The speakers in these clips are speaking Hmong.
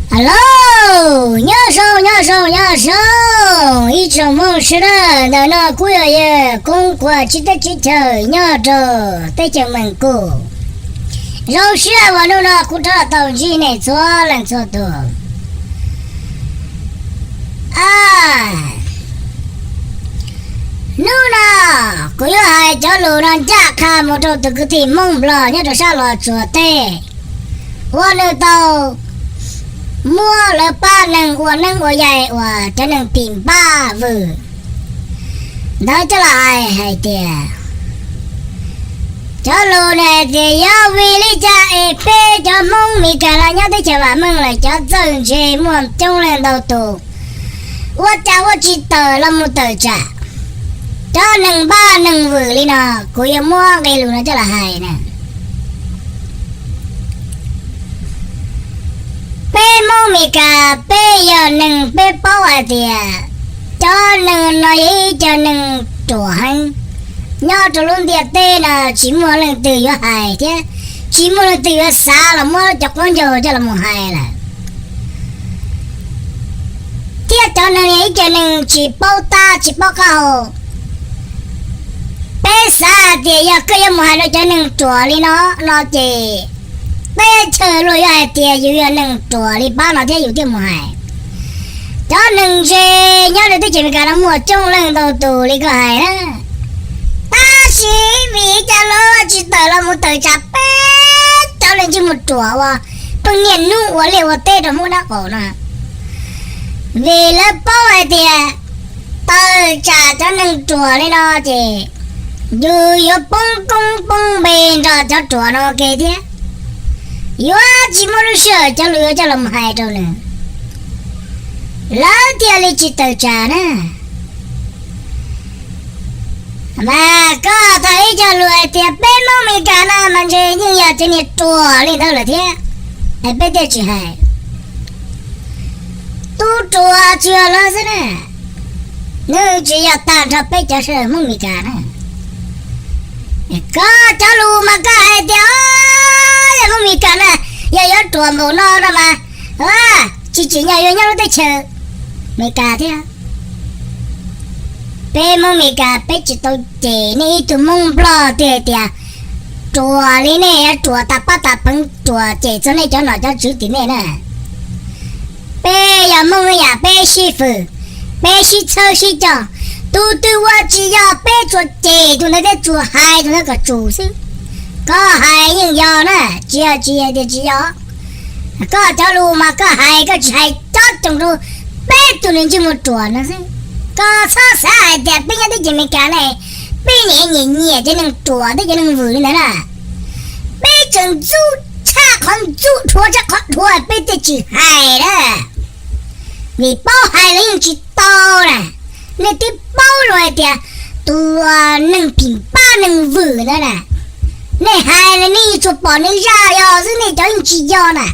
Hello, nyob zoo, nyob zoo, nyob zoo ib tsoom Hmoob sawv daws. Ntawm no kuv yog yawg Koob Kuas Tsib Teb Tsib Chaw nyob rau teb chaws Mees Kus. Zoo siab uas hnub no kuv rov tau ntsib nej txhua leej txhua tus. Hnub no kuv yuav hais cov lus no ncaj qha mus rau tus kwv tij Hmoob Nplog nyob rau sab Los Tsuas teb uas nws tau muab lawv pab neeg ua neeb ua yaig uas cov neeg phim npab vwm ntawd coj los hais hais tias, cov lus ne tias yog vim li cas es peb cov Hmoob Mes Kas no nyob teb chaws vam meej lawm cov txawj ntse muaj coob leej ntau tus ua cas ua tsis tawm los mus tawm tsam cov neeg npab neeg vwm li no. Kuv yuav muab nqe lus no coj los hais na. Peb Hmoob Mes Kas peb yog neeg peb paub hais tias cov neeg no yog ib co neeg ruam heev. Nyob rau lub ntiaj teb no tsis muaj leej twg yuav hais thiab tsis muaj leej twg yuav xav los muab cov qaub ncaug coj los mus hais lawm. Thiab cov neeg yog ib co neeg tsis paub tab tsis paub qab hau. Peb xav hais tias yog koj yuav mus hais rau cov neeg ruam li no, no ces teb chaws luag yuav hais tias yus yog neeg ruam li pab no thiab yus thiaj mus hais. Cov neeg ntse nyob rau teb chaws Amelikas no muaj coob leej ntau tus li koj hais na. Tab sis vim cas lawv tsis tawm los mus tawm tsam peb cov neeg ntsej muag ruam uas pheej niaj hnub ua liaj ua teb rau Hmoob dab qaum no? Vim lawv paub hais tias tawm tsam cov neeg ruam li no ces yus yuav poob koob poob npe nrog cov ruam no ua ke thiab. Yuav tsis muaj lub sij hawm cov lus yuav coj los hais rau nws, lawv thiaj li tsis tawm tsam na. Mas koj tau ib co lus hais tias peb Hmoob Mes Kas no mas ntshe yeej yog cov niag ruam li ntawd lawm thiab, es peb thiaj tsis hais. Tub ruam tsuas los xwb na, nws tsis yog tag nrho peb cov sawv daws Hmoob Mes Kas na. Koj cov lus mas koj hais tias yog Hmoob Mes Kas na, yog yuav ruam npaum no no mas tsis tsim nyog yuav nyob lub teb chaws Amelikas thiab. Peb Hmoob Mes Kas peb tsis tau cem nej ib tug Hmoob Nplog tiag tias ruam li nej, ruam tas pab tas peev, ruam cem txog nej cov nom cov tswv tim nej na. Peb yog Hmoob ib yam peb sib fwm, peb sib txhawb sib coj. Tus twg ua tsis yog peb tsuas cem tus ntawd thiab tsuas hais tus ntawd kom tsum xwb. Koj hais yeej yog na, tsis yog tsis tias tsis yog. Koj cov lus mas koj hais koj tsis hais cob coos rau peb tug neeg ntsej muag ruam no xwb. Koj txhob xav hais tias peb nyob teb chaws Amelikas ne, peb nyiam nyiam nyiam cov neeg ruam thiab cov neeg vwm li ntawd na. Peb tseem ntxub tshaj qhov ntxub, dhuav tshaj qhov dhuav peb thiaj tsis hais na. Vim paub hais los yeej tsis tau na. Nej twb paub zoo hais tias tus neeg phim npab neeg vwm ntawd na, nej hais los nej yeej tsuas pom nws zaj yog xwb, nej cov yeej tsis yog na.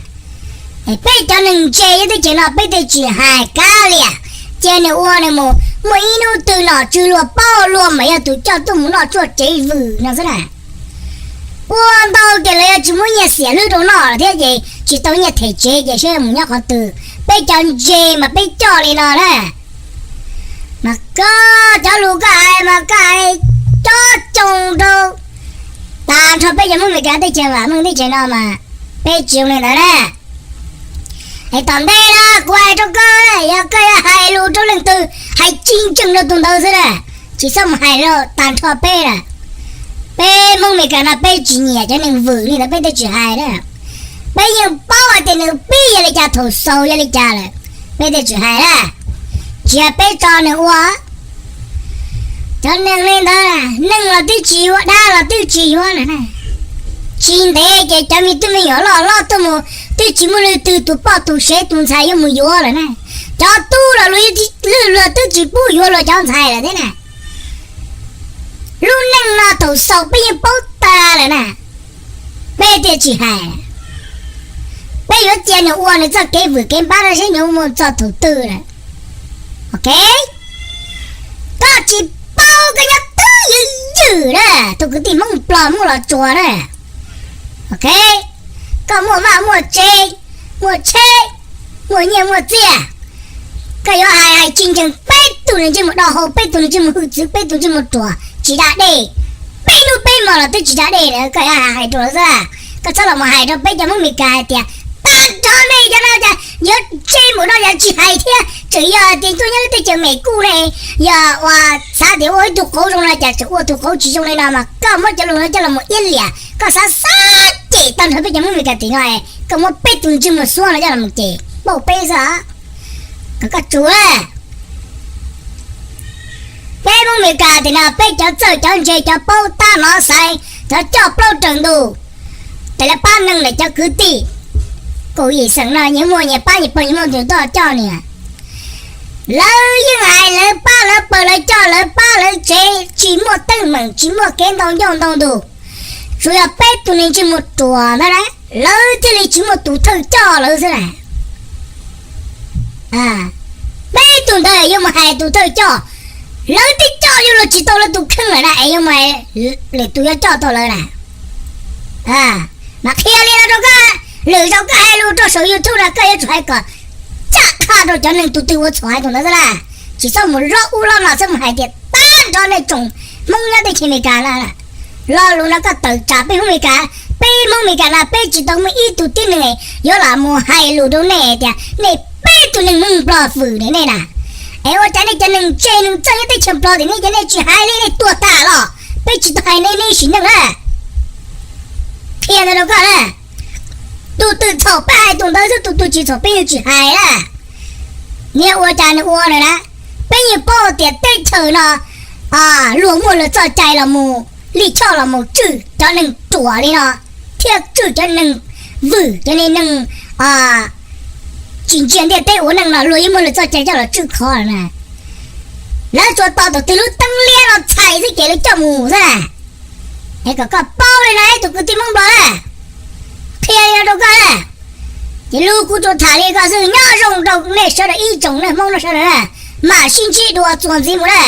Peb cov neeg ntse nyob teb chaws no peb thiaj tsis hais kav liam, cia nws ua nws mus, muaj ib hnub twg nom tswv luag paub luag mam yog tus coj tuaj mus noj tsuaj tsev vwm no xwb na. Ua ntau ces lawv yuav tsis muab nyiaj xiam hlwb rau noj lawm thiab ces tsis tau nyiaj them tsev ces saib mus nyob qhov twg. Peb cov ntse mas peb coj li no na. Mas koj cov lus koj hais mas koj hais cob coos rau tag nrho peb cov Hmoob Amelikas teb chaws vam meej teb chaws no mas peb tsis zoo li ntawd na. Es tom ntej na kuv hais rau koj, yog koj yuav hais lus rau leej twg, hais tsis ntseeg rau tus ntawd xwb na, tsis txhob mus hais rau tag nrho peb na. Peb Hmoob Amelikas no peb tsis nyiam cov neeg vwm li ntawd peb thiaj tsis hais na. Peb yeej paub hais tias nws pib yog li cas, thaum xaus yog li cas lawm, peb thiaj tsis hais na. Tsis yog peb tso nws ua. Cov neeg li ntawd, neeg los twb tsis yuav, dab los twb tsis yuav lawm na. Tsis ntev ces cov me tub me nyuam loj hlob tuaj mus twb tsis muaj leej twg tus poj tus sev tus ntxhais yuav mus yuav lawm na. Cov tub los luag twb tsis pub yuav luag cov ntxhais lawm thiab na. Lub neej no thaum xaus peb yeej paub tas lawm na. Peb thiaj tsis hais. Peb yuav cia nws ua nws txoj kev vwm kev npab no seb nws ua mus txog thaum twg lawm. Ok, koj tsis paub, koj nyob twb ywm ywm na, tus kwv tij Hmoob Nplog Hmoob Los Tsuas na. Ok, koj muaj vaj muaj tsev, muaj tsheb, muaj nyiaj muaj txiaj. Koj yuav hais hais tsis ntseeg, peb tug ntsej muag do hau, peb tug ntsej muag hwj txwv, peb tug ntsej muag ruam tsis da dej, peb hnub peb hmo los twb tsis da dej, koj yuav hais hais rau lawv xwb. Koj txhob los mus hais rau peb cov Hmoob Meskas hais tias, tag nrho nej cov no cas yuav ntsej muag no yog tsis hais thiab, tseem yog tias tuaj nyob lub teb chaws Meskas ne, yog ua xav tias ua ib tug qauv zoo no cas tseem ua tug qauv tsis zoo li no mas koj muab cov lus no coj los mus iab liam, koj xav xav cem tag nrho peb cov Hmoob Meskas tim no, koj muab peb tug ntsej muag xuab no coj los mus cem pauj peb xwb. Kom koj tsum, peb Hmoob Meskas tim no peb cov txawj cov ntse cov paub tab nov xaiv, cov coj plaub raws ntuj, ces lawv pab neeg ntawm cov kwv tij. Kaum yim xeem no nyias muaj nyias pab nyias pawg, nyias muaj nyias tog coj niam. Lawv yeej hais lawv pab lawv pawg, lawv coj lawv pab lawv tsev, tsis muaj teeb meem tsis muaj kev ntau ncauj ntau ntug. Tsuas yog peb tug neeg ntsej muag ruam ntag, lawv thiaj li tsis muaj tus thawj coj lawv xwb na. Peb tug ntawd yuav mus hais tus thawj coj, lawv twb coj yuav luag tsis tau lawv tus kheej lawm na es yuav mus hais lwm tus yuav coj tau lawv na. Mas qhia li no rau koj, lwm zaus koj hais lus rau saum YouTube no koj yuav tsum hais kom caj qha rau cov neeg tus twg ua txhaum hais tus ntawd xwb na. Tsis txhob mus lob ub lob no, txhob mus hais tias tag nrho nej tsoom Hmoob nyob teb chaws Amelikas na. Lo lus no koj tawm tsam peb Hmoob Amelikas, peb Hmoob Amelikas no peb tsis tau muaj ib tug tib neeg yuav lam mus hais lus rau nej tias nej peb tug neeg Hmoob Nplog fwm nej na. Es ua cas nej cov neeg ntse neeg txawj nyob teb chaws Nplog tim nej cov nej tsis hais li, nej tuag tas los peb tsis tau hais nej, nej sim neej na. Qhia ntawd rau koj na, tus twg txhaum peb hais tus ntawd xwb, tus twg tsis txhaum peb yeej tsis hais na. Niag ua cas nws ua na na, peb yeej paub tias teb chaws no luag muaj luag txoj cai los mus lij choj los mus tswj cov neeg ruam li no, thiab tswj cov neeg vwm, cov neeg tsis ntsia ntiaj teb ua neej no luag yeej muaj luag txoj cai coj los tswj khov na. Lawv tsuas tos tus twg lub teeb liab no txhais xwb ces lawv coj mus xwb na. Es kom koj paub li na ib tug kwv tij Hmoob Nplog na, qhia li no rau koj na. Ces lus kuv tsuas tham li koj xwb, nyob zoo rau nej sawv daws ib tsoom neeg Hmoob no sawv daws na, mam sib ntsib dua txuas ntxiv mus na.